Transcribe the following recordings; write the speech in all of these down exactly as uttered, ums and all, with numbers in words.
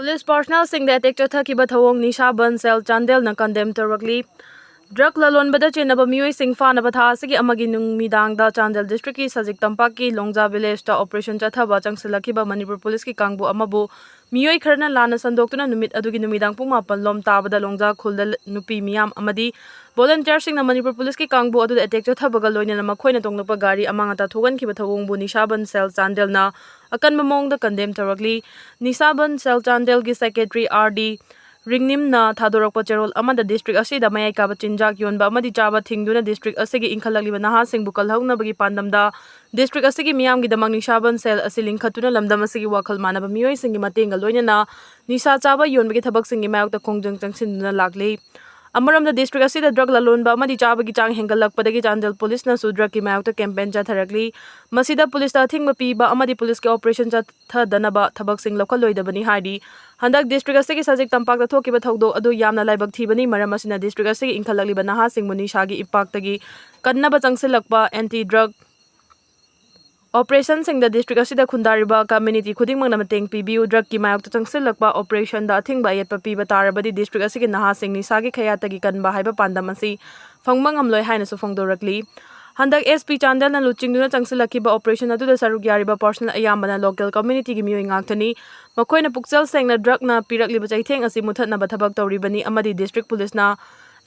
Police personnelꯁꯤꯡꯗ attack ꯆꯠꯊꯈꯤꯕ ꯊꯧꯑꯣꯡ ꯅꯤꯁꯥ ꯕꯟ ꯁꯦꯜ ꯆꯥꯟꯗꯦꯜꯅ condemn ꯇꯧꯔꯛꯂꯤ꯫ Drug ꯂꯂꯣꯟꯕꯗ ꯆꯦꯟꯅꯕ ꯃꯤꯑꯣꯏꯁꯤꯡ ꯐꯥꯅꯕ ꯊꯥ ꯑꯁꯤꯒꯤ ꯑꯃꯒꯤ ꯅꯨꯃꯤꯗꯥꯡꯗ ꯆꯥꯟꯗꯦꯜ districtꯀꯤ ꯁꯖꯤꯛ ꯇꯝꯄꯥꯛꯀꯤ ꯂꯣꯡꯖꯥ villageꯇ operation ꯆꯠꯊꯕ ꯆꯪꯁꯤꯜꯂꯛꯈꯤꯕ ꯃꯅꯤꯄꯨꯔ policeꯀꯤ ꯀꯥꯡꯕꯨ ꯑꯃꯕꯨ ꯃꯤꯑꯣꯏ ꯈꯔꯅ ꯂꯥꯟꯅ ꯁꯟꯗꯣꯛꯇꯨꯅ ꯅꯨꯃꯤꯠ ꯑꯗꯨꯒꯤ ꯅꯨꯃꯤꯗꯥꯡ ꯄꯨꯡ ꯃꯥꯄꯟ ꯂꯣꯝ ꯇꯥꯕꯗ ꯂꯣꯡꯖꯥ ꯈꯨꯜꯗ ꯅꯨꯄꯤ ꯃꯤꯌꯥꯝ ꯑꯃꯗꯤ volunteerꯁꯤꯡꯅ ꯃꯅꯤꯄꯨꯔ policeꯀꯤ ꯀꯥꯡꯕꯨ ꯑꯗꯨꯗ attack ꯆꯠꯊꯕꯒ ꯂꯣꯏꯅꯅ ꯃꯈꯣꯏꯅ ꯇꯣꯡꯂꯛꯄ ꯒꯥꯔꯤ ꯑꯃꯥꯡ ꯑꯇꯥ ꯊꯣꯛꯍꯟꯈꯤꯕ ꯊꯧꯑꯣꯡꯕꯨ ꯅꯤꯁꯥ ꯕꯟ ꯁꯦꯜ ꯆꯥꯟꯗꯦꯜꯅ ꯑꯀꯟꯕ ꯃꯑꯣꯡꯗ condemn ꯇꯧꯔꯛꯂꯤ꯫ ꯅꯤꯁꯥ ꯕꯟ ꯁꯦꯜ ꯆꯥꯟꯗꯦꯜꯒꯤ secretary R D ꯔꯤꯡꯅꯤꯝꯅ ꯊꯥꯗꯣꯔꯛꯄ ꯆꯦꯔꯣꯜ ꯑꯃꯗ district ꯑꯁꯤꯗ ꯃꯌꯥꯏ ꯀꯥꯕ ꯆꯤꯟꯖꯥꯛ ꯌꯣꯟꯕ ꯑꯃꯗꯤ ꯆꯥꯕ ꯊꯤꯡꯗꯨꯅ district ꯑꯁꯤꯒꯤ ꯏꯟꯈꯠꯂꯛꯂꯤꯕ ꯅꯍꯥꯁꯤꯡꯕꯨ ꯀꯜꯍꯧꯅꯕꯒꯤ ꯄꯥꯟꯗꯝꯗ district ꯑꯁꯤꯒꯤ ꯃꯤꯌꯥꯝꯒꯤꯗꯃꯛ ꯅꯤꯁꯥ ꯕꯟ ꯁꯦꯜ ꯑꯁꯤ ꯂꯤꯡꯈꯠꯇꯨꯅ ꯂꯝꯗꯝ ꯑꯁꯤꯒꯤ ꯋꯥꯈꯜ ꯃꯥꯟꯅꯕ ꯃꯤꯑꯣꯏꯁꯤꯡꯒꯤ ꯃꯇꯦꯡꯒ ꯂꯣꯏꯅꯅ ꯅꯤꯁꯥ ꯆꯥꯕ ꯌꯣꯟꯕꯒꯤ ꯊꯕꯛꯁꯤꯡꯒꯤ ꯃꯥꯌꯣꯛꯇ ꯈꯣꯡꯖꯪ ꯆꯪꯁꯤꯟꯗꯨꯅ ꯂꯥꯛꯂꯤ꯫ ꯑꯃꯔꯣꯝꯗ district ꯑꯁꯤꯗ drug ꯂꯂꯣꯟꯕ ꯑꯃꯗꯤ ꯆꯥꯕꯒꯤ ꯆꯥꯡ ꯍꯦꯟꯒꯠꯂꯛꯄꯗꯒꯤ ꯆꯥꯟꯗꯦꯜ policeꯅꯁꯨ drugꯀꯤ ꯃꯥꯌꯣꯛꯇ campaign ꯆꯠꯊꯔꯛꯂꯤ꯫ ꯃꯁꯤꯗ policeꯇ ꯑꯊꯤꯡꯕ ꯄꯤꯕ ꯑꯃꯗꯤ policeꯀꯤ operation ꯆꯠꯊꯗꯅꯕ ꯊꯕꯛꯁꯤꯡ ꯂꯧꯈꯠꯂꯣꯏꯗꯕꯅꯤ ꯍꯥꯏꯔꯤ꯫ ꯍꯟꯗꯛ district ꯑꯁꯤꯒꯤ ꯁꯖꯤꯛ ꯇꯝꯄꯥꯛꯇ ꯊꯣꯛꯈꯤꯕ ꯊꯧꯗꯣꯛ ꯑꯗꯨ ꯌꯥꯝꯅ ꯂꯥꯏꯕꯛ ꯊꯤꯕꯅꯤ꯫ ꯃꯔꯝ ꯑꯁꯤꯅ district ꯑꯁꯤꯒꯤ ꯏꯟꯈꯠꯂꯛꯂꯤꯕ ꯅꯍꯥꯁꯤꯡꯕꯨ ꯅꯤꯁꯥꯒꯤ ꯏꯄꯥꯛꯇꯒꯤ ꯀꯟꯅꯕ ꯆꯪꯁꯤꯜꯂꯛꯄ anti drug operationꯁꯤꯡꯗ district ꯑꯁꯤꯗ ꯈꯨꯟꯗꯥꯔꯤꯕ community ꯈꯨꯗꯤꯡꯃꯛꯅ ꯃꯇꯦꯡ ꯄꯤꯕꯤꯌꯨ꯫ Drugꯀꯤ ꯃꯥꯌꯣꯛꯇ ꯆꯪꯁꯤꯜꯂꯛꯄ operationꯗ ꯑꯊꯤꯡꯕ ꯑꯌꯦꯠꯄ ꯄꯤꯕ ꯇꯥꯔꯕꯗꯤ district ꯑꯁꯤꯒꯤ ꯅꯍꯥꯁꯤꯡ ꯅꯤꯁꯥꯒꯤ ꯈꯌꯥꯠꯇꯒꯤ ꯀꯟꯕ ꯍꯥꯏꯕ ꯄꯥꯟꯗꯝ ꯑꯁꯤ ꯐꯪꯕ ꯉꯝꯂꯣꯏ ꯍꯥꯏꯅꯁꯨ ꯐꯣꯡꯗꯣꯔꯛꯂꯤ꯫ ꯍꯟꯗꯛ S P ꯆꯥꯟꯗꯦꯜꯅ ꯂꯨꯆꯤꯡꯗꯨꯅ ꯆꯪꯁꯤꯜꯂꯛꯈꯤꯕ operation ꯑꯗꯨꯗ ꯁꯔꯨꯛ ꯌꯥꯔꯤꯕ personnel ꯑꯌꯥꯝꯕꯅ local communityꯒꯤ ꯃꯤꯑꯣꯏ ꯉꯥꯛꯇꯅꯤ꯫ ꯃꯈꯣꯏꯅ ꯄꯨꯛꯆꯦꯜ ꯁꯦꯡꯅ drugꯅ ꯄꯤꯔꯛꯂꯤꯕ ꯆꯩꯊꯦꯡ ꯑꯁꯤ ꯃꯨꯊꯠꯅꯕ ꯊꯕꯛ ꯇꯧꯔꯤꯕꯅꯤ ꯑꯃꯗꯤ district policeꯅ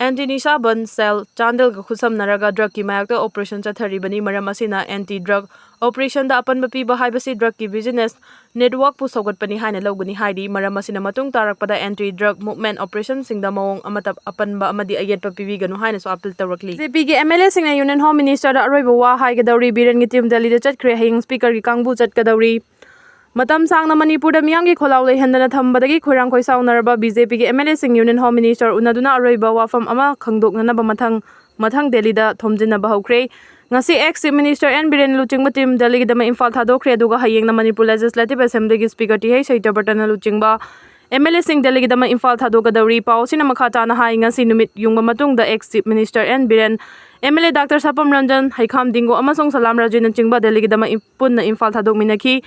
anti ꯅꯤꯁꯥ ꯕꯟ cell ꯆꯥꯟꯗꯦꯜꯒ ꯈꯨꯠꯁꯝꯅꯔꯒ drugꯀꯤ ꯃꯥꯌꯣꯛꯇ operation ꯆꯠꯊꯔꯤꯕꯅꯤ꯫ ꯃꯔꯝ ꯑꯁꯤꯅ anti drug operationꯗ ꯑꯄꯟꯕ ꯄꯤꯕ ꯍꯥꯏꯕꯁꯤ drugꯀꯤ business networkꯄꯨ ꯁꯧꯒꯠꯄꯅꯤ ꯍꯥꯏꯅ ꯂꯧꯒꯅꯤ ꯍꯥꯏꯔꯤ꯫ ꯃꯔꯝ ꯑꯁꯤꯅ ꯃꯇꯨꯡ ꯇꯥꯔꯛꯄꯗ anti drug movement operationꯁꯤꯡꯗ ꯃꯑꯣꯡ ꯑꯃꯠꯇ ꯑꯄꯟꯕ ꯑꯃꯗꯤ ꯑꯌꯦꯠꯄ ꯄꯤꯕꯤꯒꯅꯨ ꯍꯥꯏꯅꯁꯨ appeal ꯇꯧꯔꯛꯂꯤ꯫ BJPꯒꯤ MLAꯁꯤꯡꯅ Union Home Ministerꯗ ꯑꯔꯣꯏꯕ ꯋꯥ ꯍꯥꯏꯒꯗꯧꯔꯤ꯫ ꯕꯤꯔꯦꯟꯒꯤ team ꯗꯦꯜꯂꯤꯗ ꯆꯠꯈ꯭ꯔꯦ꯫ ꯍꯌꯦꯡ speakerꯒꯤ ꯀꯥꯡꯕꯨ ꯆꯠꯀꯗꯧꯔꯤ꯫ ꯃꯇꯝ ꯁꯥꯡꯅ ꯃꯅꯤꯄꯨꯔꯗ ꯃꯤꯌꯥꯝꯒꯤ ꯈꯣꯜꯂꯥꯎ ꯂꯩꯍꯟꯗꯅ ꯊꯝꯕꯗꯒꯤ ꯈꯣꯏꯔꯥꯡ ꯈꯣꯏꯁꯥꯎꯅꯔꯕ BJPꯒꯤ MLAꯁꯤꯡ Union Home Minister ꯎꯅꯗꯨꯅ ꯑꯔꯣꯏꯕ ꯋꯥꯐꯝ ꯑꯃ ꯈꯪꯗꯣꯛꯅꯅꯕ ꯃꯊꯪ ꯃꯊꯪ ꯗꯦꯜꯂꯤꯗ ꯊꯣꯝꯖꯤꯟꯅꯕ ꯍꯧꯈ꯭ꯔꯦ꯫ ꯉꯁꯤ ex Chief Minister N Biren ꯂꯨꯆꯤꯡꯕ team ꯗꯦꯜꯂꯤꯒꯤꯗꯃꯛ ꯏꯝꯐꯥꯜ ꯊꯥꯗꯣꯛꯈ꯭ꯔꯦ, ꯑꯗꯨꯒ ꯍꯌꯦꯡꯅ ꯃꯅꯤꯄꯨꯔ Legislative Assemblyꯒꯤ Speaker ꯇꯤ ꯍꯩꯆ ꯁꯇ꯭ꯌꯕ꯭ꯔꯇꯅ ꯂꯨꯆꯤꯡꯕ MLAꯁꯤꯡ ꯗꯦꯜꯂꯤꯒꯤꯗꯃꯛ ꯏꯝꯐꯥꯜ ꯊꯥꯗꯣꯛꯀꯗꯧꯔꯤ꯫ ꯄꯥꯎ ꯑꯁꯤꯅ ꯃꯈꯥ ꯇꯥꯅ ꯍꯥꯏ, ꯉꯁꯤ ꯅꯨꯃꯤꯠ ꯌꯨꯡꯕ ꯃꯇꯨꯡꯗ ex Chief Minister N Biren, MLA Doctor ꯁꯥꯄꯝ Ranjan, ꯍꯩꯈꯥꯝ ꯗꯤꯡꯒꯣ ꯑꯃꯁꯨꯡ ꯁꯂꯥꯝ ꯔꯥꯖꯨꯅꯆꯤꯡꯕ ꯗꯦꯜꯂꯤꯒꯤꯗꯃꯛ ꯏꯝ-, ꯄꯨꯟꯅ ꯏꯝꯐꯥꯜ ꯊꯥꯗꯣꯛꯃꯤꯟꯅꯈꯤ꯫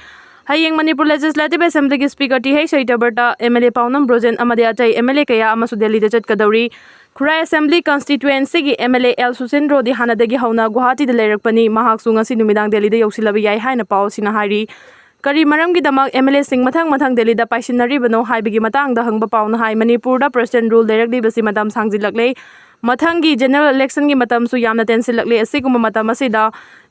ꯍꯌꯦꯡ ꯃꯅꯤꯄꯨꯔ Legislative Assemblyꯒꯤ Speaker T H Satyabrata, M L A ꯄꯥꯎꯅꯝ ꯕ꯭ꯔꯣꯖꯦꯟ ꯑꯃꯗꯤ ꯑꯇꯩ ꯑꯦꯝ ꯑꯦꯜ ꯑꯦ ꯀꯌꯥ ꯑꯃꯁꯨ ꯗꯦꯜꯂꯤꯗ ꯆꯠꯀꯗꯧꯔꯤ꯫ ꯈꯨꯔꯥꯏ Assembly Constituencyꯒꯤ ꯑꯦꯝ ꯑꯦꯜ ꯑꯦ ꯑꯦꯜ ꯁꯨꯁꯤꯟꯗ꯭ꯔꯣꯗꯤ ꯍꯥꯟꯅꯗꯒꯤ ꯍꯧꯅ ꯒꯨꯋꯥꯍꯥꯇꯤꯗ ꯂꯩꯔꯛꯄꯅꯤ꯫ ꯃꯍꯥꯛꯁꯨ ꯉꯁꯤ ꯅꯨꯃꯤꯗꯥꯡ ꯗꯦꯜꯂꯤꯗ ꯌꯧꯁꯤꯜꯂꯕ ꯌꯥꯏ ꯍꯥꯏꯅ ꯄꯥꯎ ꯑꯁꯤꯅ ꯍꯥꯏꯔꯤ꯫ ꯀꯔꯤ ꯃꯔꯝꯒꯤꯗꯃꯛ ꯑꯦꯝ ꯑꯦꯜ ꯑꯦꯁꯤꯡ ꯃꯊꯪ ꯃꯊꯪ ꯗꯦꯜꯂꯤꯗ ꯄꯥꯏꯁꯤꯟꯅꯔꯤꯕꯅꯣ ꯍꯥꯏꯕꯒꯤ ꯃꯇꯥꯡꯗ ꯍꯪꯕ ꯄꯥꯎꯅ ꯍꯥꯏ, ꯃꯅꯤꯄꯨꯔꯗ President Rule ꯂꯩꯔꯛꯂꯤꯕꯁꯤ ꯃꯇꯝ ꯁꯥꯡꯖꯤꯜꯂꯛꯂꯦ꯫ ꯃꯊꯪꯒꯤ general electionꯒꯤ ꯃꯇꯝꯁꯨ ꯌꯥꯝꯅ ꯇꯦꯟꯁꯤꯜꯂꯛꯂꯦ꯫ ꯑꯁꯤꯒꯨꯝꯕ ꯃꯇꯝ ꯑꯁꯤꯗ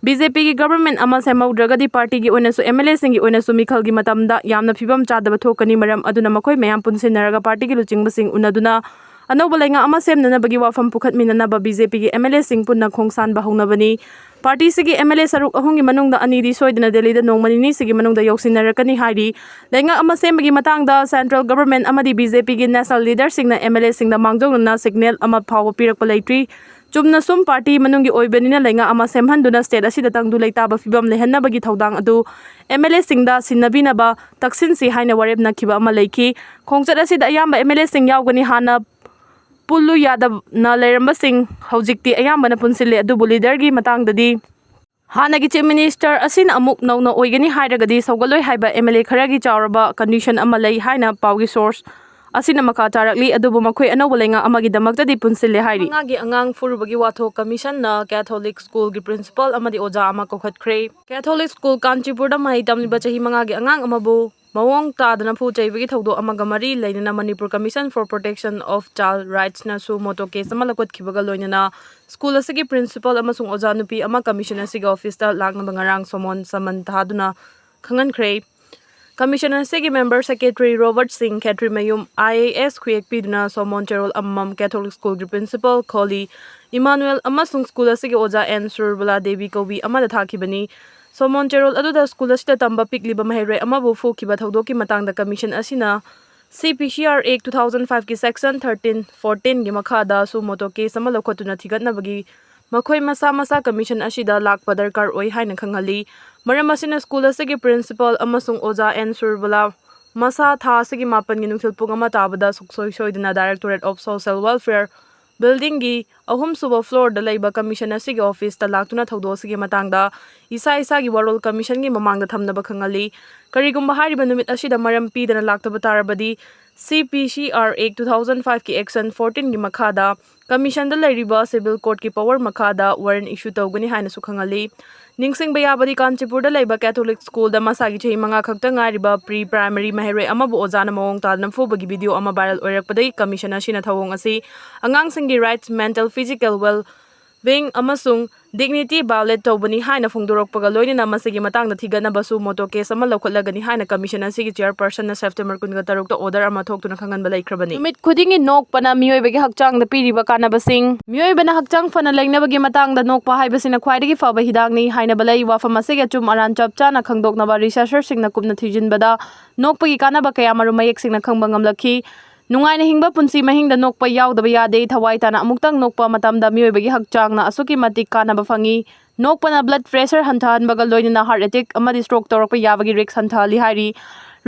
ꯕꯤ ꯖꯦ ꯄꯤꯒꯤ government ꯑꯃ ꯁꯦꯝꯍꯧꯗ꯭ꯔꯒꯗꯤ partyꯒꯤ ꯑꯣꯏꯅꯁꯨ ꯑꯦꯝ ꯑꯦꯜ ꯑꯦꯁꯤꯡꯒꯤ ꯑꯣꯏꯅꯁꯨ ꯃꯤꯈꯜꯒꯤ ꯃꯇꯝꯗ ꯌꯥꯝꯅ ꯐꯤꯕꯝ ꯆꯥꯗꯕ ꯊꯣꯛꯀꯅꯤ꯫ ꯃꯔꯝ ꯑꯗꯨꯅ ꯃꯈꯣꯏ ꯃꯌꯥꯝ ꯄꯨꯟꯁꯤꯟꯅꯔꯒ partyꯒꯤ ꯂꯨꯆꯤꯡꯕꯁꯤꯡ ꯎꯅꯗꯨꯅ ꯑꯅꯧꯕ ꯂꯩꯉꯥꯛ ꯑꯃ ꯁꯦꯝꯅꯅꯕꯒꯤ ꯋꯥꯐꯝ ꯄꯨꯈꯠꯃꯤꯟꯅꯅꯕ ꯕꯤ ꯖꯦ ꯄꯤꯒꯤ ꯑꯦꯝ ꯑꯦꯜ ꯑꯦꯁꯤꯡ ꯄꯨꯟꯅ ꯈꯣꯡ ꯁꯥꯟꯕ ꯍꯧꯅꯕꯅꯤ꯫ Partyꯁꯤꯒꯤ ꯑꯦꯝ ꯑꯦꯜ ꯑꯦ ꯁꯔꯨꯛ ꯑꯍꯨꯝꯒꯤ ꯃꯅꯨꯡꯗ ꯑꯅꯤꯗꯤ ꯁꯣꯏꯗꯅ ꯗꯦꯜꯂꯤꯗ ꯅꯣꯡꯃ ꯅꯤꯅꯤꯁꯤꯒꯤ ꯃꯅꯨꯡꯗ ꯌꯧꯁꯤꯟꯅꯔꯛꯀꯅꯤ ꯍꯥꯏꯔꯤ꯫ ꯂꯩꯉꯥꯛ ꯑꯃ ꯁꯦꯝꯕꯒꯤ ꯃꯇꯥꯡꯗ central government ꯑꯃꯗꯤ ꯕꯤ ꯖꯦ ꯄꯤꯒꯤ national leaderꯁꯤꯡꯅ ꯑꯦꯝ ꯑꯦꯜ ꯑꯦꯁꯤꯡꯗ ꯃꯥꯡꯖꯧꯅꯅ signal ꯑꯃ ꯐꯥꯎꯕ ꯄꯤꯔꯛꯄ ꯂꯩꯇ꯭ꯔꯤ꯫ ꯆꯨꯝꯅ ꯁꯨꯝ party ꯃꯅꯨꯡꯒꯤ ꯑꯣꯏꯕꯅꯤꯅ ꯂꯩꯉꯥꯛ ꯑꯃ ꯁꯦꯝꯍꯟꯗꯨꯅ state ꯑꯁꯤꯗ ꯇꯪꯗꯨ ꯂꯩꯇꯥꯕ ꯐꯤꯕꯝ ꯂꯩꯍꯟꯅꯕꯒꯤ ꯊꯧꯗꯥꯡ ꯑꯗꯨ ꯑꯦꯝ ꯑꯦꯜ ꯑꯦꯁꯤꯡꯗ ꯁꯤꯟꯅꯕꯤꯅꯕ ꯇꯛꯁꯤꯟꯁꯤ ꯍꯥꯏꯅ ꯋꯥꯔꯦꯞꯅꯈꯤꯕ ꯑꯃ ꯂꯩꯈꯤ꯫ ꯈꯣꯡꯆꯠ ꯑꯁꯤꯗ ꯑꯌꯥꯝꯕ ꯑꯦꯝ ꯑꯦꯜ ꯑꯦꯁꯤꯡ ꯌꯥꯎꯒꯅꯤ꯫ ꯍꯥꯟꯅ ꯄꯨꯜꯂꯨ ꯌꯥꯗꯕꯅ ꯂꯩꯔꯝꯕꯁꯤꯡ ꯍꯧꯖꯤꯛꯇꯤ ꯑꯌꯥꯝꯕꯅ ꯄꯨꯟꯁꯤꯜꯂꯦ, ꯑꯗꯨꯕꯨ leaderꯒꯤ ꯃꯇꯥꯡꯗꯗꯤ ꯍꯥꯟꯅꯒꯤ Chief Minister ꯑꯁꯤꯅ ꯑꯃꯨꯛ ꯅꯧꯅ ꯑꯣꯏꯒꯅꯤ ꯍꯥꯏꯔꯒꯗꯤ ꯁꯧꯒꯠꯂꯣꯏ ꯍꯥꯏꯕ ꯑꯦꯝ ꯑꯦꯜ ꯑꯦ ꯈꯔꯒꯤ ꯆꯥꯎꯔꯕ condition ꯑꯃ ꯂꯩ ꯍꯥꯏꯅ ꯄꯥꯎꯒꯤ source ꯑꯁꯤꯅ ꯃꯈꯥ ꯇꯥꯔꯛꯂꯤ꯫ ꯑꯗꯨꯕꯨ ꯃꯈꯣꯏ ꯑꯅꯧꯕ ꯂꯩꯉꯥꯛ ꯑꯃꯒꯤꯗꯃꯛꯇꯗꯤ ꯄꯨꯟꯁꯤꯜꯂꯦ ꯍꯥꯏꯔꯤ꯫ ꯃꯉꯥꯒꯤ ꯑꯉꯥꯡ ꯐꯨꯔꯨꯕꯒꯤ ꯋꯥꯊꯣꯛ commissionꯅ Catholic schoolꯒꯤ principal ꯑꯃꯗꯤ ꯑꯣꯖꯥ ꯑꯃ ꯀꯧꯈꯠꯈ꯭ꯔꯦ꯫ Catholic school ꯀꯥꯟꯆꯤꯄꯨꯔꯗ ꯃꯍꯩ ꯇꯝꯂꯤꯕ ꯆꯍꯤ ꯃꯉꯥꯒꯤ ꯑꯉꯥꯡ ꯑꯃꯕꯨ ꯃꯑꯣꯡ ꯇꯥꯗꯅ ꯐꯨ ꯆꯩꯕꯒꯤ ꯊꯧꯗꯣꯛ ꯑꯃꯒ ꯃꯔꯤ ꯂꯩꯅꯅ Manipur Commission for Protection of Child Rightsꯅ suo motu case ꯑꯃ ꯂꯧꯈꯠꯈꯤꯕꯒ ꯂꯣꯏꯅꯅ school ꯑꯁꯤꯒꯤ principal ꯑꯃꯁꯨꯡ ꯑꯣꯖꯥ ꯅꯨꯄꯤ ꯑꯃ commission ꯑꯁꯤꯒꯤ officeꯇ ꯂꯥꯛꯅꯕ ꯉꯔꯥꯡ summon summon ꯊꯥꯗꯨꯅ ꯈꯪꯍꯟꯈ꯭ꯔꯦ꯫ Commission ꯑꯁꯤꯒꯤ member secretary Robert Singh, Khetrimayum I A S ꯈꯨꯌꯦꯛꯄꯤꯗꯨꯅ summon ꯆꯦꯔꯣꯜ ꯑꯃꯃꯝ Catholic schoolꯒꯤ principal ꯈꯣꯂꯤ ꯏꯃꯥꯅꯨꯑꯦꯜ ꯑꯃꯁꯨꯡ school ꯑꯁꯤꯒꯤ ꯑꯣꯖꯥ ꯑꯦꯟ ꯁꯨꯔꯕꯂꯥ ꯗꯦꯕꯤ ꯀꯧꯕꯤ ꯑꯃꯗ ꯊꯥꯈꯤꯕꯅꯤ꯫ Summon ꯆꯦꯔꯣꯜ ꯑꯗꯨꯗ school ꯑꯁꯤꯗ ꯇꯝꯕ ꯄꯤꯛꯂꯤꯕ ꯃꯍꯩꯔꯣꯏ ꯑꯃꯕꯨ ꯐꯨꯈꯤꯕ ꯊꯧꯗꯣꯛꯀꯤ ꯃꯇꯥꯡꯗ commission ꯑꯁꯤꯅ C P C R Act two thousand fiveꯀꯤ section thirteen fourteenꯒꯤ ꯃꯈꯥꯗ suo motu case ꯑꯃ ꯂꯧꯈꯠꯇꯨꯅ ꯊꯤꯒꯠꯅꯕꯒꯤ ꯃꯈꯣꯏ ꯃꯁꯥ ꯃꯁꯥ commission ꯑꯁꯤꯗ ꯂꯥꯛꯄ ꯗꯔꯀꯥꯔ ꯑꯣꯏ ꯍꯥꯏꯅ ꯈꯪꯍꯜꯂꯤ꯫ ꯃꯔꯝ ꯑꯁꯤꯅ school ꯑꯁꯤꯒꯤ principal ꯑꯃꯁꯨꯡ ꯑꯣꯖꯥ ꯑꯦꯟ ꯁꯨꯔꯕꯂꯥ ꯃꯁꯥ ꯊꯥ ꯑꯁꯤꯒꯤ ꯃꯥꯄꯟꯒꯤ ꯅꯨꯡꯊꯤꯜ ꯄꯨꯡ ꯑꯃ ꯇꯥꯕꯗ ꯁꯨꯡꯁꯣꯏ ꯁꯣꯏꯗꯅ Directorate of Social Welfare buildingꯒꯤ ꯑꯍꯨꯝꯁꯨꯕ floorꯗ ꯂꯩꯕ commission ꯑꯁꯤꯒꯤ officeꯇ ꯂꯥꯛꯇꯨꯅ ꯊꯧꯗꯣꯛ ꯑꯁꯤꯒꯤ ꯃꯇꯥꯡꯗ ꯏꯁꯥ ꯏꯁꯥꯒꯤ ꯋꯥꯔꯣꯜ commissionꯒꯤ ꯃꯃꯥꯡꯗ ꯊꯝꯅꯕ ꯈꯪꯍꯜꯂꯤ꯫ ꯀꯔꯤꯒꯨꯝꯕ ꯍꯥꯏꯔꯤꯕ ꯅꯨꯃꯤꯠ ꯑꯁꯤꯗ ꯃꯔꯝ ꯄꯤꯗꯅ ꯂꯥꯛꯇꯕ ꯇꯥꯔꯕꯗꯤ, C P C R Act two thousand fiveꯀꯤ section fourteenꯒꯤ ꯃꯈꯥꯗ commissionꯗ ꯂꯩꯔꯤꯕ civil courtꯀꯤ power ꯃꯈꯥꯗ warrant issue ꯇꯧꯒꯅꯤ ꯍꯥꯏꯅꯁꯨ ꯈꯪꯍꯜꯂꯤ꯫ ꯅꯤꯡꯁꯤꯡꯕ ꯌꯥꯕꯗꯤ, ꯀꯥꯟꯆꯤꯄꯨꯔꯗ ꯂꯩꯕ Catholic schoolꯗ ꯃꯁꯥꯒꯤ ꯆꯍꯤ ꯃꯉꯥ ꯈꯛꯇ ꯉꯥꯏꯔꯤꯕ pre primary ꯃꯍꯩꯔꯣꯏ ꯑꯃꯕꯨ ꯑꯣꯖꯥꯅ ꯃꯑꯣꯡ ꯇꯥꯗꯅ ꯐꯨꯕꯒꯤ video ꯑꯃ viral ꯑꯣꯏꯔꯛꯄꯗꯒꯤ commission ꯑꯁꯤꯅ ꯊꯧꯑꯣꯡ ꯑꯁꯤ ꯑꯉꯥꯡꯁꯤꯡꯒꯤ rights, mental, physical well being ꯑꯃꯁꯨꯡ dignity violate ꯇꯧꯕꯅꯤ ꯍꯥꯏꯅ ꯐꯣꯡꯗꯣꯔꯛꯄꯒ ꯂꯣꯏꯅꯅ ꯃꯁꯤꯒꯤ ꯃꯇꯥꯡꯗ ꯊꯤꯒꯠꯅꯕꯁꯨ ꯃꯣꯇꯣ case ꯑꯃ ꯂꯧꯈꯠꯂꯒꯅꯤ ꯍꯥꯏꯅ commission ꯑꯁꯤꯒꯤ chairpersonꯅ September ꯀꯨꯟꯒ ꯇꯔꯨꯛꯇ order ꯑꯃ ꯊꯣꯛꯇꯨꯅ ꯈꯪꯍꯟꯕ ꯂꯩꯈ꯭ꯔꯕꯅꯤ꯫ ꯅꯨꯃꯤꯠ ꯈꯨꯗꯤꯡꯒꯤ ꯅꯣꯛꯄꯅ ꯃꯤꯑꯣꯏꯕꯒꯤ ꯍꯛꯆꯥꯡꯗ ꯄꯤꯔꯤꯕ ꯀꯥꯟꯅꯕꯁꯤꯡ꯫ ꯃꯤꯑꯣꯏꯕꯅ ꯍꯛꯆꯥꯡ ꯐꯅ ꯂꯩꯅꯕꯒꯤ ꯃꯇꯥꯡꯗ ꯅꯣꯛꯄ ꯍꯥꯏꯕꯁꯤꯅ ꯈ꯭ꯋꯥꯏꯗꯒꯤ ꯐꯕ ꯍꯤꯗꯥꯛꯅꯤ ꯍꯥꯏꯅꯕ ꯂꯩ꯫ ꯋꯥꯐꯝ ꯑꯁꯤꯒꯤ ꯑꯆꯨꯝ ꯑꯔꯥꯟ ꯆꯞ ꯆꯥꯅ ꯈꯪꯗꯣꯛꯅꯕ researcherꯁꯤꯡꯅ ꯀꯨꯞꯅ ꯊꯤꯖꯤꯟꯕꯗ ꯅꯣꯛꯄꯒꯤ ꯀꯥꯟꯅꯕ ꯀꯌꯥꯃꯔꯨꯝ ꯃꯌꯦꯛ ꯁꯦꯡꯅ ꯈꯪꯕ ꯉꯝꯂꯛꯈꯤ꯫ ꯅꯨꯡꯉꯥꯏꯅ ꯍꯤꯡꯕ ꯄꯨꯟꯁꯤ ꯃꯍꯤꯡꯗ ꯅꯣꯛꯄ ꯌꯥꯎꯗꯕ ꯌꯥꯗꯦ꯫ ꯊꯋꯥꯏ ꯇꯥꯅ ꯑꯃꯨꯛꯇꯪ ꯅꯣꯛꯄ ꯃꯇꯝꯗ ꯃꯤꯑꯣꯏꯕꯒꯤ ꯍꯛꯆꯥꯡꯅ ꯑꯁꯨꯛꯀꯤ ꯃꯇꯤꯛ ꯀꯥꯟꯅꯕ ꯐꯪꯏ꯫ ꯅꯣꯛꯄꯅ blood pressure ꯍꯟꯊꯍꯟꯕꯒ ꯂꯣꯏꯅꯅ heart attack ꯑꯃꯗꯤ stroke ꯇꯧꯔꯛꯄ ꯌꯥꯕꯒꯤ risk ꯍꯟꯊꯍꯜꯂꯤ ꯍꯥꯏꯔꯤ꯫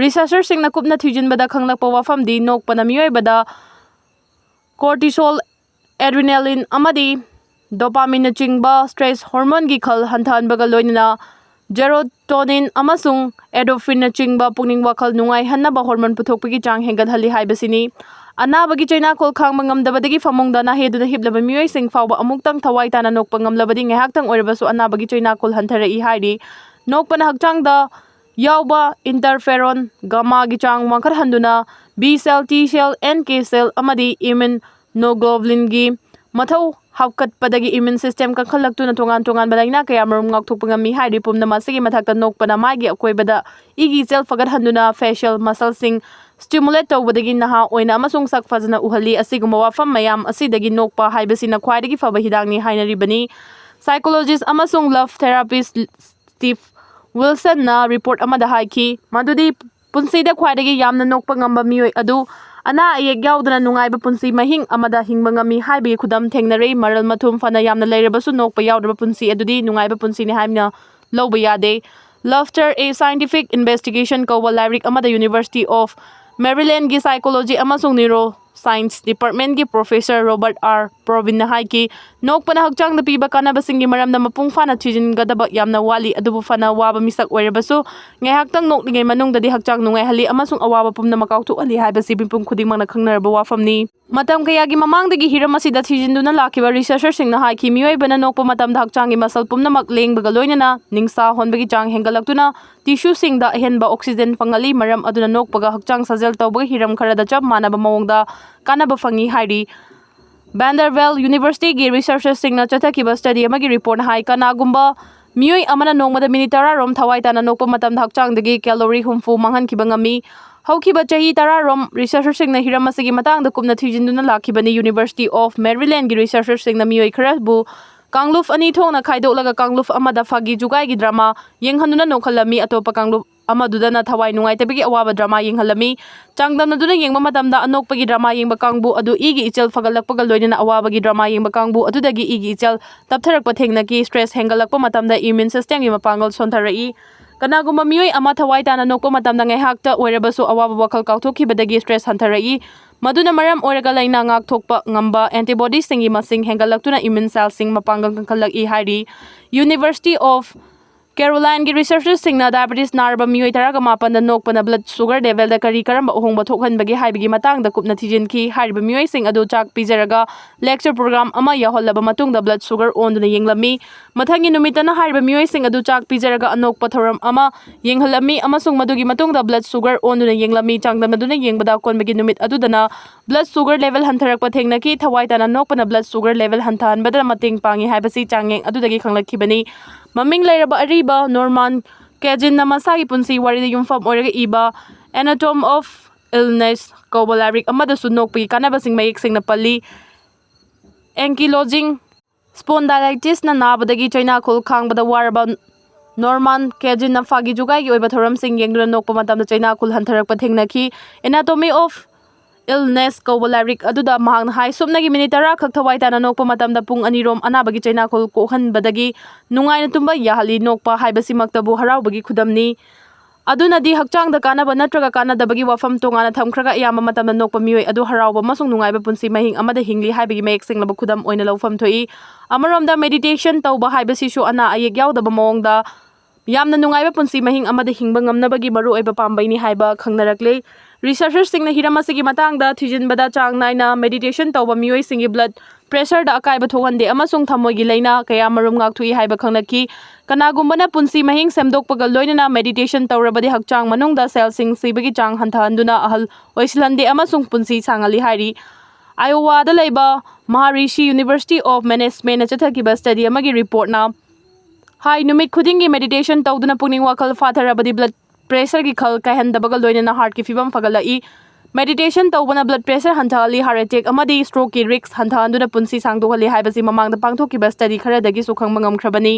Researcherꯁꯤꯡꯅ ꯀꯨꯞꯅ ꯊꯤꯖꯤꯟꯕꯗ ꯈꯪꯂꯛꯄ ꯋꯥꯐꯝꯗꯤ ꯅꯣꯛꯄꯅ ꯃꯤꯑꯣꯏꯕꯗ cortisol, adrenaline ꯑꯃꯗꯤ dopamineꯅꯆꯤꯡꯕ stress hormoneꯒꯤ ꯈꯜ ꯍꯟꯊꯍꯟꯕꯒ ꯂꯣꯏꯅꯅ serotonin ꯑꯃꯁꯨꯡ endorphinꯅꯆꯤꯡꯕ ꯄꯨꯛꯅꯤꯡ ꯋꯥꯈꯜ ꯅꯨꯡꯉꯥꯏꯍꯟꯅꯕ hormone ꯄꯨꯊꯣꯛꯄꯒꯤ ꯆꯥꯡ ꯍꯦꯟꯒꯠꯍꯜꯂꯤ ꯍꯥꯏꯕꯁꯤꯅꯤ꯫ ꯑꯅꯥꯕꯒꯤ ꯆꯩꯅꯥꯈꯣꯜ ꯈꯥꯡꯕ ꯉꯝꯗꯕꯗꯒꯤ ꯐꯃꯨꯡꯗ ꯅꯥꯍꯦꯗꯨꯅ ꯍꯤꯞꯂꯕ ꯃꯤꯑꯣꯏꯁꯤꯡ ꯐꯥꯎꯕ ꯑꯃꯨꯛꯇꯪ ꯊꯋꯥꯏ ꯇꯥꯅ ꯅꯣꯛꯄ ꯉꯝꯂꯕꯗꯤ ꯉꯥꯏꯍꯥꯛꯇꯪ ꯑꯣꯏꯔꯕꯁꯨ ꯑꯅꯥꯕꯒꯤ ꯆꯩꯅꯥꯈꯣꯜ ꯍꯟꯊꯔꯛꯏ ꯍꯥꯏꯔꯤ꯫ ꯅꯣꯛꯄꯅ ꯍꯛꯆꯥꯡꯗ ꯌꯥꯎꯕ interferon, gammaꯒꯤ ꯆꯥꯡ ꯋꯥꯡꯈꯠꯍꯟꯗꯨꯅ B cell, T cell, N K cell ꯑꯃꯗꯤ immunoglobulinꯒꯤ ꯃꯊꯧ ꯍꯥꯞꯀꯠꯄꯗꯒꯤ immune system ꯀꯟꯈꯠꯂꯛꯇꯨꯅ ꯇꯣꯉꯥꯟ ꯇꯣꯉꯥꯟꯕ ꯂꯥꯏꯅꯥ ꯀꯌꯥꯃꯔꯨꯝ ꯉꯥꯛꯊꯣꯛꯄ ꯉꯝꯃꯤ ꯍꯥꯏꯔꯤ꯫ ꯄꯨꯝꯅꯃꯛ ꯑꯁꯤꯒꯤ ꯃꯊꯛꯇ ꯅꯣꯛꯄꯅ ꯃꯥꯏꯒꯤ ꯑꯀꯣꯏꯕꯗ ꯏꯒꯤ ꯏꯆꯦꯜ ꯐꯒꯠꯍꯟꯗꯨꯅ facial muscleꯁꯤꯡ stimulate ꯇꯧꯕꯗꯒꯤ ꯅꯍꯥ ꯑꯣꯏꯅ ꯑꯃꯁꯨꯡ ꯁꯛ ꯐꯖꯅ ꯎꯍꯜꯂꯤ꯫ ꯑꯁꯤꯒꯨꯝꯕ ꯋꯥꯐꯝ ꯃꯌꯥꯝ ꯑꯁꯤꯗꯒꯤ ꯅꯣꯛꯄ ꯍꯥꯏꯕꯁꯤꯅ ꯈ꯭ꯋꯥꯏꯗꯒꯤ ꯐꯕ ꯍꯤꯗꯥꯛꯅꯤ ꯍꯥꯏꯅꯔꯤꯕꯅꯤ꯫ Psychologist ꯑꯃꯁꯨꯡ love therapist Steve Wilsonꯅ report ꯑꯃꯗ ꯍꯥꯏꯈꯤ ꯃꯗꯨꯗꯤ ꯄꯨꯟꯁꯤꯗ ꯈ꯭ꯋꯥꯏꯗꯒꯤ ꯌꯥꯝꯅ ꯅꯣꯛꯄ ꯉꯝꯕ ꯃꯤꯑꯣꯏ ꯑꯗꯨ ꯑꯅꯥ ꯑꯌꯦꯛ ꯌꯥꯎꯗꯅ ꯅꯨꯡꯉꯥꯏꯕ ꯄꯨꯟꯁꯤ ꯃꯍꯤꯡ ꯑꯃꯗ ꯍꯤꯡꯕ ꯉꯝꯃꯤ ꯍꯥꯏꯕꯒꯤ ꯈꯨꯗꯝ ꯊꯦꯡꯅꯔꯦ꯫ ꯃꯔꯜ ꯃꯊꯨꯝ ꯐꯅ ꯌꯥꯝꯅ ꯂꯩꯔꯕꯁꯨ ꯅꯣꯛꯄ ꯌꯥꯎꯗ꯭ꯔꯕ ꯄꯨꯟꯁꯤ ꯑꯗꯨꯗꯤ ꯅꯨꯡꯉꯥꯏꯕ ꯄꯨꯟꯁꯤꯅꯤ ꯍꯥꯏꯅ ꯂꯧꯕ ꯌꯥꯗꯦ꯫ Laughter: A Scientific Investigation ꯀꯧꯕ ꯂꯥꯏꯔꯤꯛ ꯑꯃꯗ University of Marylandꯒꯤ psychology ꯑꯃꯁꯨꯡ neuro Science Departmentꯀꯤ Professor Robert R Probinꯅ ꯍꯥꯏꯈꯤ, ꯅꯣꯛꯄꯅ ꯍꯛꯆꯥꯡꯗ ꯄꯤꯕ ꯀꯥꯟꯅꯕꯁꯤꯡꯒꯤ ꯃꯔꯝꯗ ꯃꯄꯨꯡ ꯐꯥꯅ ꯊꯤꯖꯤꯟꯒꯗꯕ ꯌꯥꯝꯅ ꯋꯥꯠꯂꯤ, ꯑꯗꯨꯕꯨ ꯐꯅ ꯋꯥꯕ ꯃꯤꯁꯛ ꯑꯣꯏꯔꯕꯁꯨ ꯉꯥꯏꯍꯥꯛꯇꯪ ꯅꯣꯛꯂꯤꯉꯩ ꯃꯅꯨꯡꯗꯗꯤ ꯍꯛꯆꯥꯡ ꯅꯨꯡꯉꯥꯏꯍꯜꯂꯤ ꯑꯃꯁꯨꯡ ꯑꯋꯥꯕ ꯄꯨꯝꯅꯃꯛ ꯀꯥꯎꯊꯣꯛꯍꯜꯂꯤ ꯍꯥꯏꯕꯁꯤ ꯃꯤꯄꯨꯝ ꯈꯨꯗꯤꯡꯃꯛꯅ ꯈꯪꯅꯔꯕ ꯋꯥꯐꯝꯅꯤ꯫ ꯃꯇꯝ ꯀꯌꯥꯒꯤ ꯃꯃꯥꯡꯗꯒꯤ ꯍꯤꯔꯝ ꯑꯁꯤꯗ ꯊꯤꯖꯤꯟꯗꯨꯅ ꯂꯥꯛꯈꯤꯕ researcherꯁꯤꯡꯅ ꯍꯥꯏꯈꯤ, ꯃꯤꯑꯣꯏꯕꯅ ꯅꯣꯛꯄ ꯃꯇꯝꯗ ꯍꯛꯆꯥꯡꯒꯤ muscle ꯄꯨꯝꯅꯃꯛ ꯂꯦꯡꯕꯒ ꯂꯣꯏꯅꯅ ꯅꯤꯡꯁꯥ ꯍꯣꯟꯕꯒꯤ ꯆꯥꯡ ꯍꯦꯟꯒꯠꯂꯛꯇꯨꯅ tissueꯁꯤꯡꯗ ꯑꯍꯦꯟꯕ oxygen ꯐꯪꯍꯜꯂꯤ, ꯃꯔꯝ ꯑꯗꯨꯅ ꯅꯣꯛꯄꯒ ꯍꯛꯆꯥꯡ ꯁꯥꯖꯦꯜ ꯇꯧꯕꯒ ꯍꯤꯔꯝ ꯈꯔꯗ ꯆꯞ ꯃꯥꯟꯅꯕ ꯃꯑꯣꯡꯗ ꯀꯥꯟꯅꯕ ꯐꯪꯏ ꯍꯥꯏꯔꯤ꯫ Vanderbilt Universityꯒꯤ researcherꯁꯤꯡꯅ ꯆꯠꯊꯈꯤꯕ study ꯑꯃꯒꯤ reportꯅ ꯍꯥꯏ, ꯀꯅꯥꯒꯨꯝꯕ ꯃꯤꯑꯣꯏ ꯑꯃꯅ ꯅꯣꯡꯃꯗ minute ꯇꯔꯥ ꯔꯣꯝ ꯊꯋꯥꯏ ꯇꯥꯅ ꯅꯣꯛꯄ ꯃꯇꯝꯗ ꯍꯛꯆꯥꯡꯗꯒꯤ calorie ꯍꯨꯝꯐꯨ ꯃꯥꯡꯍꯟꯈꯤꯕ ꯉꯝꯃꯤ꯫ ꯍꯧꯈꯤꯕ ꯆꯍꯤ ꯇꯔꯥ ꯔꯣꯝ researcherꯁꯤꯡꯅ ꯍꯤꯔꯝ ꯑꯁꯤꯒꯤ ꯃꯇꯥꯡꯗ ꯀꯨꯞꯅ ꯊꯤꯖꯤꯟꯗꯨꯅ ꯂꯥꯛꯈꯤꯕꯅꯤ꯫ University of Marylandꯒꯤ researcherꯁꯤꯡꯅ ꯃꯤꯑꯣꯏ ꯈꯔꯕꯨ ꯀꯥꯡꯂꯨꯞ ꯑꯅꯤ ꯊꯣꯛꯅ ꯈꯥꯏꯗꯣꯛꯂꯒ ꯀꯥꯡꯂꯨꯞ ꯑꯃꯗ ꯐꯥꯒꯤ ꯖꯨꯒꯥꯏꯒꯤ drama ꯌꯦꯡꯍꯟꯗꯨꯅ ꯅꯣꯛꯍꯜꯂꯝꯃꯤ, ꯑꯇꯣꯞꯄ ꯀꯥꯡꯂꯨꯞ ꯑꯃꯗꯨꯗꯅ ꯊꯋꯥꯏ ꯅꯨꯡꯉꯥꯏꯇꯕꯒꯤ ꯑꯋꯥꯕ drama ꯌꯦꯡꯍꯜꯂꯝꯃꯤ꯫ ꯆꯥꯡꯗꯝꯅꯗꯨꯅ ꯌꯦꯡꯕ ꯃꯇꯝꯗ ꯑꯅꯣꯛꯄꯒꯤ drama ꯌꯦꯡꯕ ꯀꯥꯡꯕꯨ ꯑꯗꯨ ꯏꯒꯤ ꯏꯆꯦꯜ ꯐꯒꯠꯂꯛꯄꯒ ꯂꯣꯏꯅꯅ ꯑꯋꯥꯕꯒꯤ drama ꯌꯦꯡꯕ ꯀꯥꯡꯕꯨ ꯑꯗꯨꯗꯒꯤ ꯏꯒꯤ ꯏꯆꯦꯜ ꯇꯞꯊꯔꯛꯄ ꯊꯦꯡꯅꯈꯤ꯫ Stress ꯍꯦꯟꯒꯠꯂꯛꯄ ꯃꯇꯝꯗ immune systemꯒꯤ ꯃꯄꯥꯡꯒꯜ ꯁꯣꯟꯊꯔꯛꯏ꯫ ꯀꯅꯥꯒꯨꯝꯕ ꯃꯤꯑꯣꯏ ꯑꯃ ꯊꯋꯥꯏ ꯇꯥꯅ ꯅꯣꯛꯄ ꯃꯇꯝꯗ ꯉꯥꯏꯍꯥꯛꯇ ꯑꯣꯏꯔꯕꯁꯨ ꯑꯋꯥꯕ ꯋꯥꯈꯜ ꯀꯥꯎꯊꯣꯛꯈꯤꯕꯗꯒꯤ stress ꯍꯟꯊꯔꯛꯏ꯫ ꯃꯗꯨꯅ ꯃꯔꯝ ꯑꯣꯏꯔꯒ ꯂꯥꯏꯅꯥ ꯉꯥꯛꯊꯣꯛꯄ ꯉꯝꯕ antibodiesꯁꯤꯡꯒꯤ ꯃꯁꯤꯡ ꯍꯦꯟꯒꯠꯂꯛꯇꯨꯅ immune cellꯁꯤꯡ ꯃꯄꯥꯡꯒꯜ ꯀꯟꯈꯠꯂꯛꯏ ꯍꯥꯏꯔꯤ꯫ University of Carolineꯒꯤ researchersꯁꯤꯡꯅ diabetes ꯅꯥꯔꯕ ꯃꯤꯑꯣꯏ ꯇꯔꯥꯒ ꯃꯥꯄꯟꯗ ꯅꯣꯛꯄꯅ blood sugar levelꯗ ꯀꯔꯤ ꯀꯔꯝꯕ ꯑꯍꯣꯡꯕ ꯊꯣꯛꯍꯟꯕꯒꯦ ꯍꯥꯏꯕꯒꯤ ꯃꯇꯥꯡꯗ ꯀꯨꯞꯅ ꯊꯤꯖꯤꯟꯈꯤ꯫ ꯍꯥꯏꯔꯤꯕ ꯃꯤꯑꯣꯏꯁꯤꯡ ꯑꯗꯨ ꯆꯥꯛ ꯄꯤꯖꯔꯒ lecture program ꯑꯃ ꯌꯥꯎꯍꯜꯂꯕ ꯃꯇꯨꯡꯗ blood sugar ꯑꯣꯟꯗꯨꯅ ꯌꯦꯡꯂꯝꯃꯤ꯫ ꯃꯊꯪꯒꯤ ꯅꯨꯃꯤꯠꯇꯅ ꯍꯥꯏꯔꯤꯕ ꯃꯤꯑꯣꯏꯁꯤꯡ ꯑꯗꯨ ꯆꯥꯛ ꯄꯤꯖꯔꯒ ꯑꯅꯣꯛꯄ ꯊꯧꯔꯝ ꯑꯃ ꯌꯦꯡꯍꯜꯂꯝꯃꯤ ꯑꯃꯁꯨꯡ ꯃꯗꯨꯒꯤ ꯃꯇꯨꯡꯗ blood sugar ꯑꯣꯟꯗꯨꯅ ꯌꯦꯡꯂꯝꯃꯤ꯫ ꯆꯥꯡꯗꯝꯅꯗꯨꯅ ꯌꯦꯡꯕꯗ ꯑꯀꯣꯟꯕꯒꯤ ꯅꯨꯃꯤꯠ ꯑꯗꯨꯗꯅ blood sugar level ꯍꯟꯊꯔꯛꯄ ꯊꯦꯡꯅꯈꯤ꯫ ꯊꯋꯥꯏ ꯇꯥꯅ ꯅꯣꯛꯄꯅ blood sugar level ꯍꯟꯊꯍꯟꯕꯗ ꯃꯇꯦꯡ ꯄꯥꯡꯏ ꯍꯥꯏꯕꯁꯤ ꯆꯥꯡꯌꯦꯡ ꯑꯗꯨꯗꯒꯤ ꯈꯪꯂꯛꯈꯤꯕꯅꯤ꯫ ꯃꯃꯤꯡ ꯂꯩꯔꯕ ꯑꯔꯤꯕ Norman Kagan-ꯅ ꯃꯁꯥꯒꯤ ꯄꯨꯟꯁꯤ ꯋꯥꯔꯤꯗ ꯌꯨꯝꯐꯝ ꯑꯣꯏꯔꯒ ꯏꯕ Anatomy of Illness ꯀꯧꯕ ꯂꯥꯏꯔꯤꯛ ꯑꯃꯗꯁꯨ ꯅꯣꯛꯄꯒꯤ ꯀꯥꯟꯅꯕꯁꯤꯡ ꯃꯌꯦꯛ ꯁꯦꯡꯅ ꯄꯜꯂꯤ꯫ Ankylosing spondylitisꯅ ꯅꯥꯕꯗꯒꯤ ꯆꯩꯅꯥꯈꯨꯜ ꯈꯥꯡꯕꯗ ꯋꯥꯔꯕ Norman Kagan-ꯅ ꯐꯥꯒꯤ ꯖꯨꯒꯥꯏꯒꯤ ꯑꯣꯏꯕ ꯊꯧꯔꯝꯁꯤꯡ ꯌꯦꯡꯗꯨꯅ ꯅꯣꯛꯄ ꯃꯇꯝꯗ ꯆꯩꯅꯥꯈꯨꯜ ꯍꯟꯊꯔꯛꯄ ꯊꯦꯡꯅꯈꯤ꯫ Anatomy of Illness ꯀꯧꯕ ꯂꯥꯏꯔꯤꯛ ꯑꯗꯨꯗ ꯃꯍꯥꯛꯅ ꯍꯥꯏ, ꯁꯨꯞꯅꯒꯤ ꯃꯤꯅꯤꯠ ꯇꯔꯥ ꯈꯛ ꯊꯋꯥꯏ ꯇꯥꯅ ꯅꯣꯛꯄ ꯃꯇꯝꯗ ꯄꯨꯡ ꯑꯅꯤꯔꯣꯝ ꯑꯅꯥꯕꯒꯤ ꯆꯩꯅꯥꯈꯨꯜ ꯀꯣꯛꯍꯟꯕꯗꯒꯤ ꯅꯨꯡꯉꯥꯏꯅ ꯇꯨꯝꯕ ꯌꯥꯍꯜꯂꯤ꯫ ꯅꯣꯛꯄ ꯍꯥꯏꯕꯁꯤꯃꯛꯇꯕꯨ ꯍꯔꯥꯎꯕꯒꯤ ꯈꯨꯗꯝꯅꯤ꯫ ꯑꯗꯨꯅꯗꯤ ꯍꯛꯆꯥꯡꯗ ꯀꯥꯟꯅꯕ ꯅꯠꯇ꯭ꯔꯒ ꯀꯥꯟꯅꯗꯕꯒꯤ ꯋꯥꯐꯝ ꯇꯣꯉꯥꯟꯅ ꯊꯝꯈ꯭ꯔꯒ, ꯑꯌꯥꯝꯕ ꯃꯇꯝꯗ ꯅꯣꯛꯄ ꯃꯤꯑꯣꯏ ꯑꯗꯨ ꯍꯔꯥꯎꯕ ꯑꯃꯁꯨꯡ ꯅꯨꯡꯉꯥꯏꯕ ꯄꯨꯟꯁꯤ ꯃꯍꯤꯡ ꯑꯃꯗ ꯍꯤꯡꯂꯤ ꯍꯥꯏꯕꯒꯤ ꯃꯌꯦꯛ ꯁꯦꯡꯂꯕ ꯈꯨꯗꯝ ꯑꯣꯏꯅ ꯂꯧꯐꯝ ꯊꯣꯛꯏ꯫ ꯑꯃꯔꯣꯝꯗ, ꯃꯦꯗꯤꯇꯦꯁꯟ ꯇꯧꯕ ꯍꯥꯏꯕꯁꯤꯁꯨ ꯑꯅꯥ ꯑꯌꯦꯛ ꯌꯥꯎꯗꯕ ꯃꯑꯣꯡꯗ ꯌꯥꯝꯅ ꯅꯨꯡꯉꯥꯏꯕ ꯄꯨꯟꯁꯤ ꯃꯍꯤꯡ ꯑꯃꯗ ꯍꯤꯡꯕ ꯉꯝꯅꯕꯒꯤ ꯃꯔꯨꯑꯣꯏꯕ ꯄꯥꯝꯕꯩꯅꯤ ꯍꯥꯏꯕ ꯈꯪꯅꯔꯛꯂꯦ꯫ ꯔꯤꯁꯔꯆꯔꯁꯤꯡꯅ ꯍꯤꯔꯝ ꯑꯁꯤꯒꯤ ꯃꯇꯥꯡꯗ ꯊꯤꯖꯤꯟꯕꯗ, ꯆꯥꯡ ꯅꯥꯏꯅ ꯃꯦꯗꯤꯇꯦꯁꯟ ꯇꯧꯕ ꯃꯤꯑꯣꯏꯁꯤꯡꯒꯤ ꯕ꯭ꯂꯗ ꯄ꯭ꯔꯦꯁꯔꯗ ꯑꯀꯥꯏꯕ ꯊꯣꯛꯍꯟꯗꯦ ꯑꯃꯁꯨꯡ ꯊꯃꯣꯏꯒꯤ ꯂꯥꯏꯅꯥ ꯀꯌꯥꯃꯔꯨꯝ ꯉꯥꯛꯊꯣꯛꯏ ꯍꯥꯏꯕ ꯈꯪꯂꯛꯈꯤ꯫ ꯀꯅꯥꯒꯨꯝꯕꯅ ꯄꯨꯟꯁꯤ ꯃꯍꯤꯡ ꯁꯦꯝꯗꯣꯛꯄꯒ ꯂꯣꯏꯅꯅ ꯃꯦꯗꯤꯇꯦꯁꯟ ꯇꯧꯔꯕꯗꯤ, ꯍꯛꯆꯥꯡ ꯃꯅꯨꯡꯗ ꯁꯦꯜꯁꯤꯡ ꯁꯤꯕꯒꯤ ꯆꯥꯡ ꯍꯟꯊꯍꯟꯗꯨꯅ ꯑꯍꯜ ꯑꯣꯏꯁꯤꯜꯍꯟꯗꯦ ꯑꯃꯁꯨꯡ ꯄꯨꯟꯁꯤ ꯁꯥꯡꯍꯜꯂꯤ ꯍꯥꯏꯔꯤ꯫ ꯑꯥꯏꯑꯣꯋꯥꯗ ꯂꯩꯕ ꯃꯍꯥꯔꯤꯁꯤ ꯌꯨꯅꯤꯚꯔꯁꯤꯇꯤ ꯑꯣꯐ ꯃꯦꯅꯦꯖꯃꯦꯟꯅ ꯆꯠꯊꯈꯤꯕ ꯁ꯭ꯇꯗꯤ ꯑꯃꯒꯤ ꯔꯤꯄꯣꯔꯠꯅ ꯍꯥꯏ, ꯅꯨꯃꯤꯠ ꯈꯨꯗꯤꯡꯒꯤ ꯃꯦꯗꯤꯇꯦꯁꯟ ꯇꯧꯗꯨꯅ ꯄꯨꯛꯅꯤꯡ ꯋꯥꯈꯜ ꯐꯥꯊꯔꯕꯗꯤ, ꯕ꯭ꯂꯗ ꯄ꯭ꯔꯦꯁꯔꯒꯤ ꯈꯜ ꯀꯥꯏꯍꯟꯗꯕꯒ ꯂꯣꯏꯅꯅ ꯍꯥꯔꯠꯀꯤ ꯐꯤꯕꯝ ꯐꯒꯠꯂꯛꯏ꯫ ꯃꯦꯗꯤꯇꯦꯁꯟ ꯇꯧꯕꯅ ꯕ꯭ꯂꯗ ꯄ꯭ꯔꯦꯁꯔ ꯍꯟꯊꯍꯜꯂꯤ, ꯍꯥꯔꯠ ꯑꯦꯇꯦꯛ ꯑꯃꯗꯤ ꯁ꯭ꯇ꯭ꯔꯣꯛꯀꯤ ꯔꯤꯁ꯭ꯛ ꯍꯟꯊꯍꯟꯗꯨꯅ ꯄꯨꯟꯁꯤ ꯁꯥꯡꯗꯣꯛꯍꯜꯂꯤ ꯍꯥꯏꯕꯁꯤ ꯃꯃꯥꯡꯗ ꯄꯥꯡꯊꯣꯛꯈꯤꯕ ꯁ꯭ꯇꯗꯤ ꯈꯔꯗꯒꯤꯁꯨ ꯈꯪꯕ ꯉꯝꯈ꯭ꯔꯕꯅꯤ꯫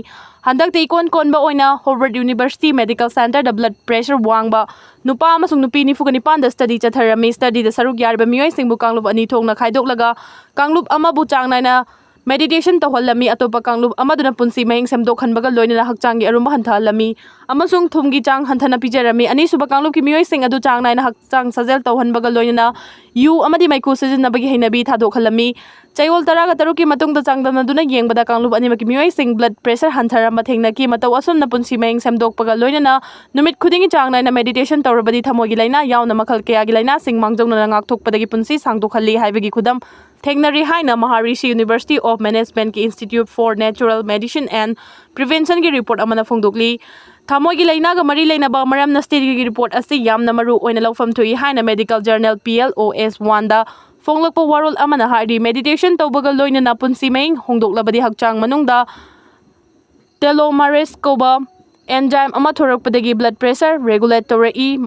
ꯍꯟꯗꯛꯇ ꯏꯀꯣꯟ ꯀꯣꯟꯕ ꯑꯣꯏꯅ ꯍꯣꯋꯥꯔꯗ ꯌꯨꯅꯤꯚꯔꯁꯤꯇꯤ ꯃꯦꯗꯤꯀꯦꯜ ꯁꯦꯟꯇꯔꯗ ꯕ꯭ꯂꯗ ꯄ꯭ꯔꯦꯁꯔ ꯋꯥꯡꯕ ꯅꯨꯄꯥ ꯑꯃꯁꯨꯡ ꯅꯨꯄꯤ ꯅꯤꯐꯨꯒ ꯅꯤꯄꯥꯟꯗ ꯁ꯭ꯇꯗꯤ ꯆꯠꯊꯔꯝꯃꯤ꯫ ꯁ꯭ꯇꯗꯤꯗ ꯁꯔꯨꯛ ꯌꯥꯔꯤꯕ ꯃꯤꯑꯣꯏꯁꯤꯡꯕꯨ ꯀꯥꯡꯂꯨꯞ ꯑꯅꯤ ꯊꯣꯛꯅ ꯈꯥꯏꯗꯣꯛꯂꯒ, ꯀꯥꯡꯂꯨꯞ ꯑꯃꯕꯨ ꯆꯥꯡ ꯅꯥꯏꯅ ꯃꯦꯗꯤꯇꯦꯁꯟ ꯇꯧꯍꯜꯂꯝꯃꯤ, ꯑꯇꯣꯞꯄ ꯀꯥꯡꯂꯨꯞ ꯑꯃꯗꯨꯅ ꯄꯨꯟꯁꯤ ꯃꯍꯤꯡ ꯁꯦꯝꯗꯣꯛꯍꯟꯕꯒ ꯂꯣꯏꯅꯅ ꯍꯛꯆꯥꯡꯒꯤ ꯑꯔꯨꯝꯕ ꯍꯟꯊꯍꯜꯂꯝꯃꯤ ꯑꯃꯁꯨꯡ ꯊꯨꯝꯒꯤ ꯆꯥꯡ ꯍꯟꯊꯅ ꯄꯤꯖꯔꯝꯃꯤ꯫ ꯑꯅꯤꯁꯨꯕ ꯀꯥꯡꯂꯨꯞꯀꯤ ꯃꯤꯑꯣꯏꯁꯤꯡ ꯑꯗꯨ ꯆꯥꯡ ꯅꯥꯏꯅ ꯍꯛꯆꯥꯡ ꯁꯥꯖꯦꯜ ꯇꯧꯍꯟꯕꯒ ꯂꯣꯏꯅꯅ ꯌꯨ ꯑꯃꯗꯤ ꯃꯩꯈꯨ ꯁꯤꯖꯤꯟꯅꯕꯒꯤ ꯍꯩꯅꯕꯤ ꯊꯥꯗꯣꯛꯍꯜꯂꯝꯃꯤ꯫ ꯆꯌꯣꯜ ꯇꯔꯥꯒ ꯇꯔꯨꯛꯀꯤ ꯃꯇꯨꯡꯗ ꯆꯥꯡꯗꯝꯅꯗꯨꯅ ꯌꯦꯡꯕꯗ, ꯀꯥꯡꯂꯨꯞ ꯑꯅꯤꯃꯛꯀꯤ ꯃꯤꯑꯣꯏꯁꯤꯡ ꯕ꯭ꯂꯗ ꯄ꯭ꯔꯦꯁꯔ ꯍꯟꯊꯔꯝꯕ ꯊꯦꯡꯅꯈꯤ꯫ ꯃꯇꯧ ꯑꯁꯨꯝꯅ ꯄꯨꯟꯁꯤ ꯃꯍꯤꯡ ꯁꯦꯝꯗꯣꯛꯄꯒ ꯂꯣꯏꯅꯅ ꯅꯨꯃꯤꯠ ꯈꯨꯗꯤꯡꯒꯤ ꯆꯥꯡ ꯅꯥꯏꯅ ꯃꯦꯗꯤꯇꯦꯁꯟ ꯇꯧꯔꯕꯗꯤ, ꯊꯃꯣꯏꯒꯤ ꯂꯥꯏꯅꯥ ꯌꯥꯎꯅ ꯃꯈꯜ ꯀꯌꯥꯒꯤ ꯂꯥꯏꯅꯥꯁꯤꯡ ꯃꯥꯡꯖꯧꯅꯅ ꯉꯥꯛꯊꯣꯛꯄꯗꯒꯤ ꯄꯨꯟꯁꯤ ꯁꯥꯡꯗꯣꯛꯍꯜꯂꯤ ꯍꯥꯏꯕꯒꯤ ꯈꯨꯗꯝ ꯊꯦꯡꯅꯔꯤ ꯍꯥꯏꯅ ꯃꯍꯥꯔꯤꯁꯤ ꯌꯨꯅꯤꯚꯔꯁꯤꯇꯤ ꯑꯣꯐ ꯃꯦꯅꯦꯖꯃꯦꯟꯠꯀꯤ Institute for Natural Medicine and Preventionꯒꯤ ꯔꯤꯄꯣꯔꯠ ꯑꯃꯅ ꯐꯣꯡꯗꯣꯛꯂꯤ꯫ ꯊꯃꯣꯏꯒꯤ ꯂꯥꯏꯅꯥꯒ ꯃꯔꯤ ꯂꯩꯅꯕ ꯃꯔꯝꯅ ꯁ꯭ꯇꯗꯤꯒꯤ ꯔꯤꯄꯣꯔꯠ ꯑꯁꯤ ꯌꯥꯝꯅ ꯃꯔꯨ ꯑꯣꯏꯅ ꯂꯧꯐꯝ ꯊꯣꯛꯏ ꯍꯥꯏꯅ ꯃꯦꯗꯤꯀꯦꯜ ꯖꯔꯅꯦꯜ ꯄꯤ ꯑꯦꯜ ꯑꯣ ꯑꯦꯁ ꯋꯥꯟꯗ ꯐꯣꯡꯂꯛꯄ ꯋꯥꯔꯣꯜ ꯑꯃꯅ ꯍꯥꯏꯔꯤ, ꯃꯦꯗꯤꯇꯦꯁꯟ ꯇꯧꯕꯒ ꯂꯣꯏꯅꯅ ꯄꯨꯟꯁꯤ ꯃꯍꯤꯡ ꯍꯣꯡꯗꯣꯛꯂꯕꯗꯤ, ꯍꯛꯆꯥꯡ ꯃꯅꯨꯡꯗ ꯇꯦꯂꯣꯃꯔꯦꯁ ꯀꯧꯕ ꯑꯦꯟꯖꯥꯏꯝ ꯑꯃ ꯊꯣꯔꯛꯄꯗꯒꯤ ꯕ꯭ꯂꯗ ꯄ꯭ꯔꯦꯁꯔ ꯔꯦꯒꯨꯂꯦꯠ ꯇꯧꯔꯛꯏ,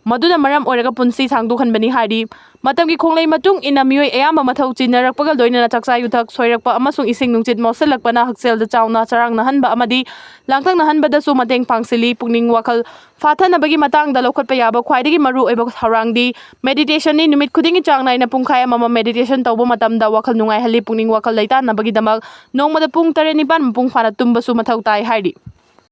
ꯃꯗꯨꯅ ꯃꯔꯝ ꯑꯣꯏꯔꯒ ꯄꯨꯟꯁꯤ ꯁꯥꯡꯗꯣꯛꯍꯟꯕꯅꯤ ꯍꯥꯏꯔꯤ꯫ ꯃꯇꯝꯒꯤ ꯈꯣꯡꯂꯩ ꯃꯇꯨꯡ ꯏꯟꯅ, ꯃꯤꯑꯣꯏ ꯑꯌꯥꯝꯕ ꯃꯊꯧ ꯆꯤꯟꯅꯔꯛꯄꯒ ꯂꯣꯏꯅꯅ ꯆꯥꯛꯆꯥ ꯌꯨꯊꯛ ꯁꯣꯏꯔꯛꯄ ꯑꯃꯁꯨꯡ ꯏꯁꯤꯡ ꯅꯨꯡꯁꯤꯠ ꯃꯣꯠꯁꯤꯜꯂꯛꯄꯅ ꯍꯛꯁꯦꯜꯗ ꯆꯥꯎꯅ ꯆꯔꯥꯡꯅꯍꯟꯕ ꯑꯃꯗꯤ ꯂꯥꯡꯇꯛꯅꯍꯟꯕꯗꯁꯨ ꯃꯇꯦꯡ ꯄꯥꯡꯁꯤꯜꯂꯤ꯫ ꯄꯨꯛꯅꯤꯡ ꯋꯥꯈꯜ ꯐꯥꯊꯅꯕꯒꯤ ꯃꯇꯥꯡꯗ ꯂꯧꯈꯠꯄ ꯌꯥꯕ ꯈ꯭ꯋꯥꯏꯗꯒꯤ ꯃꯔꯨꯑꯣꯏꯕ ꯊꯧꯔꯥꯡꯗꯤ ꯃꯦꯗꯤꯇꯦꯁꯟꯅꯤ꯫ ꯅꯨꯃꯤꯠ ꯈꯨꯗꯤꯡꯒꯤ ꯆꯥꯡ ꯅꯥꯏꯅ ꯄꯨꯡꯈꯥꯏ ꯑꯃꯃꯝ ꯃꯦꯗꯤꯇꯦꯁꯟ ꯇꯧꯕ ꯃꯇꯝꯗ ꯋꯥꯈꯜ ꯅꯨꯡꯉꯥꯏꯍꯜꯂꯤ꯫ ꯄꯨꯛꯅꯤꯡ ꯋꯥꯈꯜ ꯂꯩꯇꯥꯅꯕꯒꯤꯗꯃꯛ ꯅꯣꯡꯃꯗ ꯄꯨꯡ ꯇꯔꯦꯠ ꯅꯤꯄꯥꯟ ꯃꯄꯨꯡ ꯐꯥꯅ ꯇꯨꯝꯕꯁꯨ ꯃꯊꯧ ꯇꯥꯏ ꯍꯥꯏꯔꯤ꯫